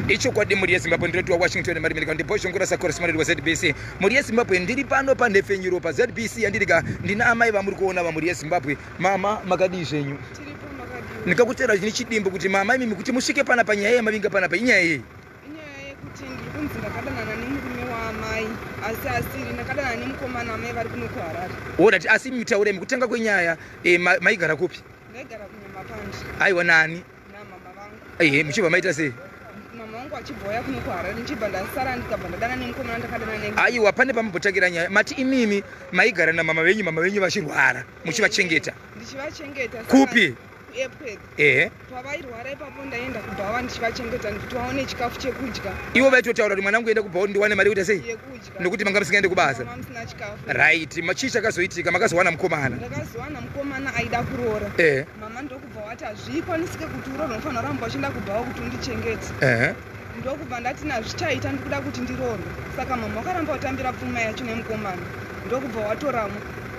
Ichokwadi mhuri yeZimbabwe, ndinoti waWashington Marimirika ndibhozhongora sakorosmariri weZBC. Mhuri yeZimbabwe, ndiri pano panhepfenyuro paZBC yandirika, ndina amai vamuri kuona vamhuri yeZimbabwe. Mama, makadii zvenyu? Ndikakutera chine chidimbu kuti mama imimi kuti musvike panapa, nyaya yamavinga panapa inyaya yei? Inyaya yekuti ndiri kunzi ndakadanana nemurume waamai, asi asiri. Ndakadanana nemukomana, amai vari kuno kuHarare. Orati, asi imi tauremi kutanga kwenyaya, maigara kupi? Ndaigara kuNyamapanda. Aiwa, nani? Namama vangu. Ehe, muchibva maita sei? Mama vangu achibva uya kuno kuHarare, ndichibva ndasara, ndikabva ndadana nemukomana ndakadana ne. Aiwa, pane pambotangira nyaya. Mati imimi maigara namama venyu, mama venyu vachirwara, muchivachengeta? Ndichivachengeta. Kupi? Kuepworth. Ehe. Pavairwara ipapo ndaenda kubhawa ndichivachengeta kuti vaone chikafu chekudya. Ivo vaitotaura kuti mwana wangu enda kubhawa ndiwane mari yekuita sei? Yekudya. Nokuti manga musingaende kubasa. Mama musina chikafu. Right, chii chakazoitika? Makazowana mukomana? Ndakazowana mukomana aida kuroora. Mama ndokubva wati hazvikwanisike kuti uroorwe, unofanira kuramba uchienda kubhawa kuti undichengete. Ndokubva ndati nazvichaita, ndikuda kuti ndiroorwe. Saka mama wakaramba kutambira pfuma yacho nemukomana, ndokubva watoramo.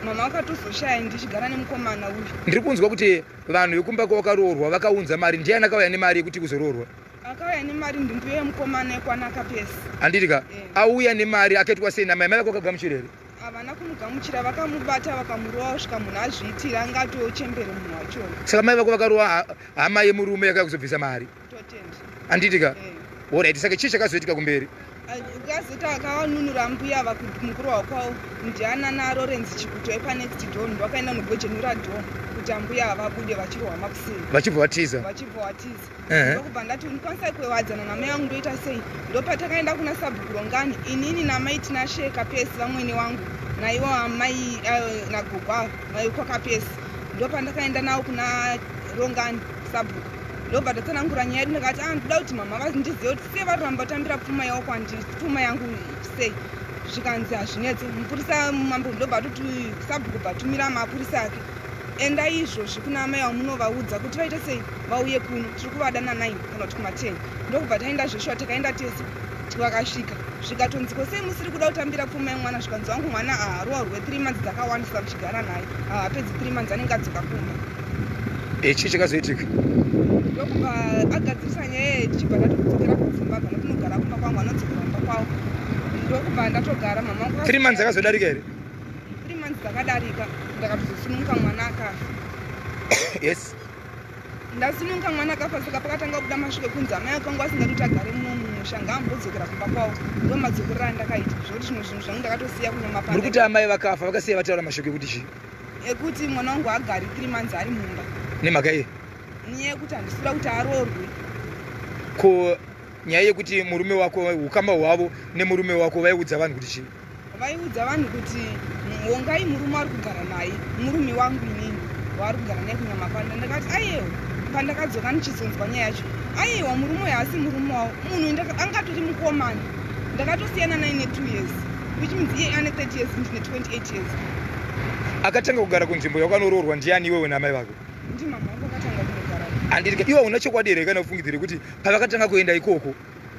Mama vakatozoshaya ndichigara nemukomana uyu. Ndiri kunzwa kuti vanhu vekumba kwawakaroorwa vakaunza mari. Ndiani akauya nemari yekuti kuzoroorwa? Akauya nemari ndimbuya yemukomana yekwanaka pesi. Handiti ka? Auya nemari akaitwa sei namai? Mai vako vakagamuchira here? Havana kumugamuchira, vakamubata vakamurova kusvika munhu azviitira, anga atochembere munhu wachona. Saka mai vako vakarova hama yemurume yakauya kuzobvisa mari? Totenda. Handiti ka? Alright, saka chii chakazoitika kumberi? Akazoti akavanunura mbuya ava mukurohwa kwavo ndiana naLawrence Chikuto epanext door, ndovakaenda nogwejenura door kuti ambuya ava vabude vachirohwa makuseni. Vachibva vatiza? Vachibva vatiza. Ndokubva ndati ndikwanisa kuwadzana namai vangu, ndoita sei? Ndopatakaenda kuna sabhuku Rongani, inini namai Tinashe Kapesi, vamwene wangu, naivo amai nagogo ava kwakapesi. Ndopandakaenda navo kuna Rongani sabhuku, ndobva ndatsanangura nyaya yedu. Ndakati ah, ndoda kuti mama vandizive kuti sei vari kuramba kutambira pfuma yavo kwandiri, pfuma yangu sei. Zvikanzi hazvinetse. Mupurisa mambo ndobva atoti sabhuku bvatumira mapurisa ake, endai izvozvi kuna amai vamunovaudza kuti vaite sei, vauye kuno, tiri kuvada na9 kana kuti kuma10. Ndokubva taenda zveshuwa, takaenda tese. Vakasvika, zvikatonziko sei musiri kuda kutambira pfuma yemwana? Zvikanzi wangu mwana aharoorwe 3 months dzakawandisa muchigara naye, haapedzi 3 months anenge adzoka kumba. Chii chakazoitika? Ndokubva agadzirisa nyaya iyi, tichibva ndatodzokera kuZimbabwe, nokunogara kumba kwangu, anodzokera kumba kwavo. Ndokubva ndatogara mama wangu. 3 months akazodarika here? 3 months dzakadarika, ndakatozosununguka mwana akafa. Ndasununguka mwana akafa. Saka pakatanga kubuda masviko ekunzi amai akangu asingadi kuti agare muno mumusha, ngaambodzokera kumba kwavo. Ndo madzokerero andakaita, zvokuti zvimwe zvinhu zvangu ndakatosiya kunyama. Muri kuti amai vakafa vakasiya vataura mashoko ekuti chii? Ekuti mwana wangu agari 3 months ari mumba. Nemhaka iye? Nyaya yekuti handisida kuti aroorwe. Ko nyaya yekuti murume wako, ukama hwavo nemurume wako, vaiudza vanhu kuti chii? Vaiudza vanhu kuti wongai murume ari kugara naye murume wangu inini, waari kugara naye kuNyamapanda. Ndakati aiyewo, pandakadzoka ndichizonzwa nyaya yacho, aiwa, murume uyu haasi murume wavo, munhu angatori mukomana ndakatosiyana naye ne2 years, which means iye ane 30 years, ndine 28 years. Akatanga kugara kunzvimbo yakanoroorwa ndiani, iwewe namai vako? Ndimama vangu akatanga kunogara. Handiti iwe una chokwadi here kana kufungidzire kuti pavakatanga kuenda ikoko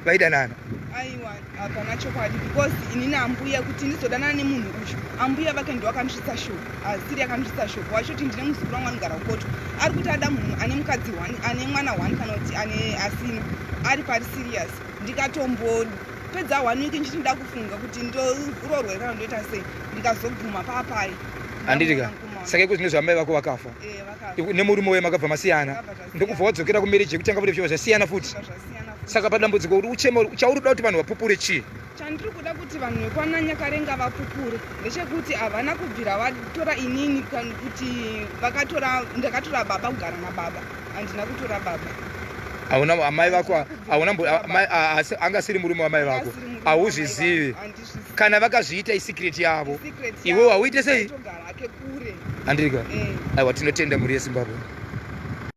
vaidanana? Aiwa, hapana chokwadi, because inini ambuya, kuti ndizodanana nemunhu uyu, ambuya vake ndo akandisvitsa shoko, asiri akandisvitsa shoko wachoti ndine muzukuru wangu anogara kukoto, ari kuti ada munhu ane mukadzi one, ane mwana one, kana kuti ane asina, ari pari serious. Ndikatombopedza one week ndichiti nda kufunga kuti ndoroorwe kana ndoita sei, ndikazobvuma paapai. Handiti ka? Saka iko zvino zvamai vako vakafa nemurume uye makabva masiyana, ndokubva wadzokera kumarriage yekutanga futi, zvichibva zvasiyana futi. Saka padambudziko uri uchema, chauri kuda kuti vanhu vapupure chii? Chandiri kuda kuti vanhu vekwananyakarenga vapupure ndechekuti havana kubvira vatora inini, kuti vakatora, ndakatora baba kugara nababa. Handina kutora baba. Hauna amai vako, hauna anga asiri murume wamai vako, hauzvizivi. Kana vakazviita isecret yavo, iwe hauite sei? Handika? Aiwa, tinotenda mhuri yeZimbabwe.